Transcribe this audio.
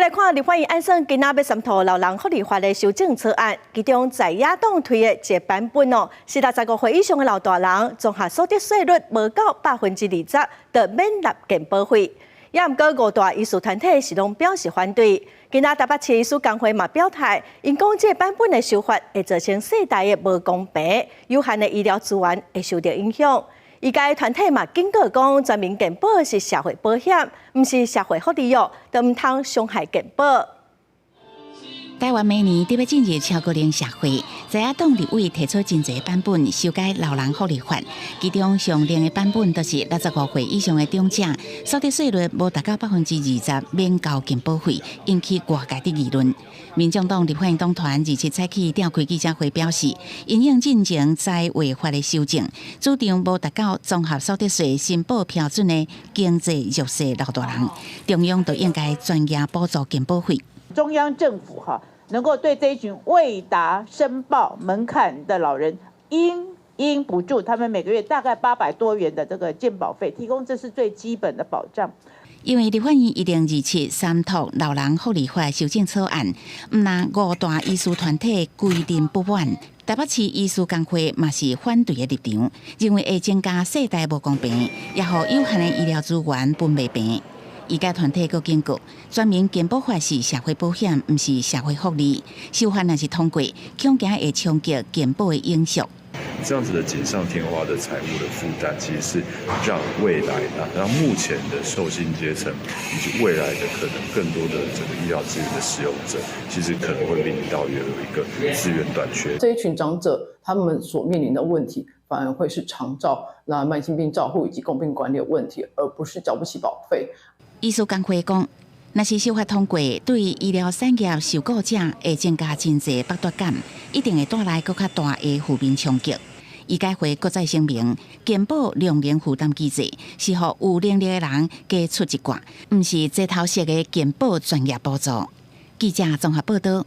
再來看立法院按算今仔欲三讀老人福利法的修正草案，其中在野黨推的一個版本哦，是65歲以上的老大人綜合所得稅率無夠20%，就免納健保費。也毋過五大醫師團體是攏表示反對。今仔台北市醫師公會嘛表態，𪜶講這個版本的修法會造成世代的無公平，有限的醫療資源會受到影響。醫界團體嘛警告講，全民健保是社會保險，毋是社會福利哦，都毋通傷害健保。台灣明年得欲進入超高齡社會，在野黨立委提出真濟版本修改老人福利法，其中上靚的版本就是65歲以上的長者所得稅率無達到20%，免交健保費，引起外界的議論。民眾黨立法院黨團27早起召開記者會表示，因應進前在違法的修正，主張無達到綜合所得稅申報標準的經濟弱勢老大人，中央就應該全額補助健保費。中央政府哈，能夠對這一群未達申報門檻的老人，應應補助他們每個月大概800多元的這個健保費，提供這是最基本的保障。因為立法院一定27三讀老人福利法修正草案，毋但五大醫師團體規定不滿，台北市醫師公會嘛是反對的立場，認為會增加世代無公平，也予有限的醫療資源分袂平。醫界團體閣警告，全民健保法是社會保險，毋是社會福利。修法若是通過，恐驚會衝擊健保的永續。這樣子的錦上添花的財務的負擔，其實是讓未來啊，讓目前的受薪階層以及未來的可能更多的這個醫療資源的使用者，其實可能會面臨到有一個資源短缺。這一群長者，他們所面臨的問題，反而會是長照、那慢性病照護以及共病管理的問題，而不是繳不起保費。醫師公會講，若是修法通過，對醫療產業受僱者會增加真濟剝奪感，一定會帶來閣較大的負面衝擊。醫界會閣再聲明，健保兩年負擔機制是予有能力的人加出一寡，毋是齊頭式的健保全額補助。記者綜合報道。